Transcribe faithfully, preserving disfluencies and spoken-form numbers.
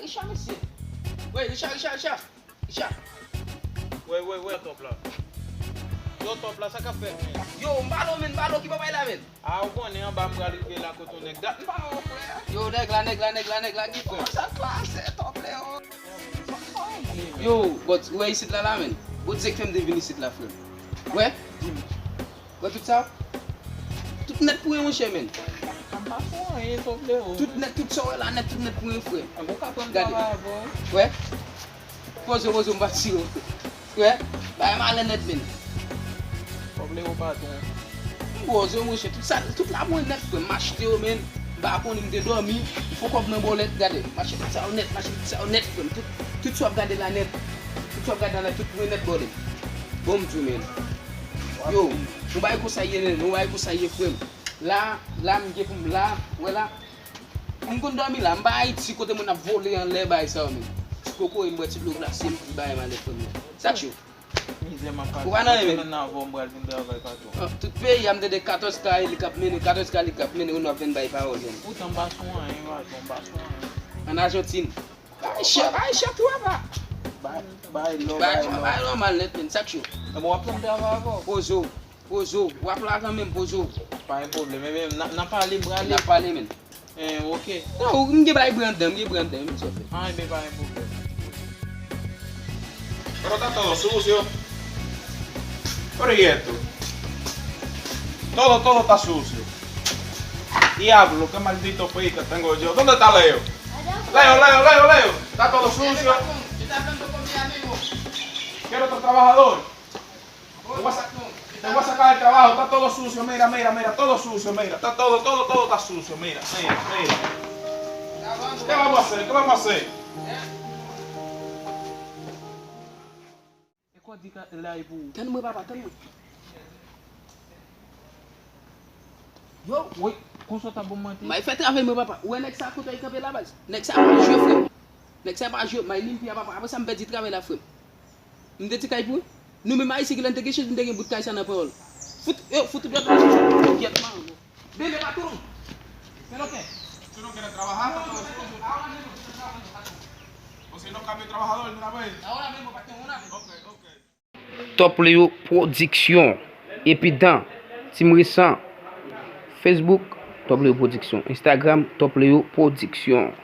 Richard, mesye. Wi, Richard, Richard, Richard. Richard. Wi, wi, wi, Top la. Yo, Top la, sa k ap fèt, men? Yo, m ba l, men, m ba l, ki bagay la, men? A, ou konnen anba m pral rive la kote yon nèg. Dat m pa wè w, frè. Yo, nèg la, nèg la, nèg la, nèg la, ki frè? Sa k pase, Top Leo? Yo, but, ou wè isit la, la, men? Bondye k fè m te vin isit la, frè. Wè? Di m. Wè tout sa? Tout nèt pou yon, monchè, men. M pa fè anyen, Top Leo. Tout nèt, tout sa w wè la nèt, tout nèt pou yon, frè. A, bon, ka pran travay avè w. Wè? Poze w, poze w, m pa tire w. Frè, bagay malè nèt, men. Top Leo patwon. M poze w, monchè, tout sa, tout la mwen nèt, frè. M achte yo, men. M pa konnen, m te dòmi, m fè kòb nan bòlèt, gade. M achte tout sa yo nèt, m achte tout sa yo nèt, frè. Tout, tout sa w ap gade la nèt. Tout sa w ap gade la nèt, tout mwen nèt, bòlèt. Bon, m di w, men. Yo, yon bagay konsa ye, men, yon bagay konsa ye, frè m. La, la, m gen pou m la, wè la. M konn dòmi la, m pa Ayiti kote moun ap vole anlè bay sa yo menm. Ti kokoye m bwè ti dlo glase m pi bay malè frè m nan. Sa k cho? Mizè m ap pase. Ou pa nan ren men. Nan avò m pral vin travay patwon. Ah, tout peyi a m tande katòz ka li k ap mennen, katòz ka li k ap mennen, ou n ap vin bay pawòl menm. Poutan m pa sou anyen patwon, m pa sou anyen. An Ajantin. Bay chè, bay chè tou apa. Bay, bay lò, bay lò. Bay lò mal nèt menm, sa k cho? Ebyen w ap fè m travay avè w. Poze w. Poze w. W ap la kanmenm, poze w. Pa gen pwoblèm. Ebyen, n a, n a pale, m prale. N a pale, men. Eh, ok. Non, m gen bagay bran anndan, m gen bran anndan, men sa w fè. Ah, ebyen, pa gen pwoblèm. Pero está todo sucio. Pero y esto. Todo, todo está sucio. Diablo, qué maldito país que tengo yo. ¿Dónde está Leo? Leo, Leo, Leo, Leo. Está todo sucio. Quiero otro trabajador. Te voy a sa-, te voy a sacar del trabajo, está todo sucio, mira, mira, mira, todo sucio, mira, está todo, todo, todo está sucio, mira, mira, mira. ¿Qué vamos a hacer? ¿Qué vamos a hacer? Tann mwen, papa, tann mwen. Yo! Woy, konsa w t ap ban m manti? M al fè travay mwen, papa. Ou wè nèg sa kote l kanpe la, baz? Nèg sa pa jwe, frè m. Nèg sa pa jwe, m al limpye a, papa. Apre sa, m pèdi travay la, frè m. M te di kay pou nou menm Ayisyen ki lè n te gen chans, nou te gen bout kay sa nan pawòl. Fout, yo, fout tout lòt la. Gyèt manman. Dele patwon. Se lo ke. Tú no quieres trabajar, está todo sucio. O si no, cambio de trabajador de una vez. Ahora mismo, patwon, una vez. Ok, ok. Top Leo Production. Epi dan Team Resan. Facebook, Top Leo Production. Instagram, Top Leo Production.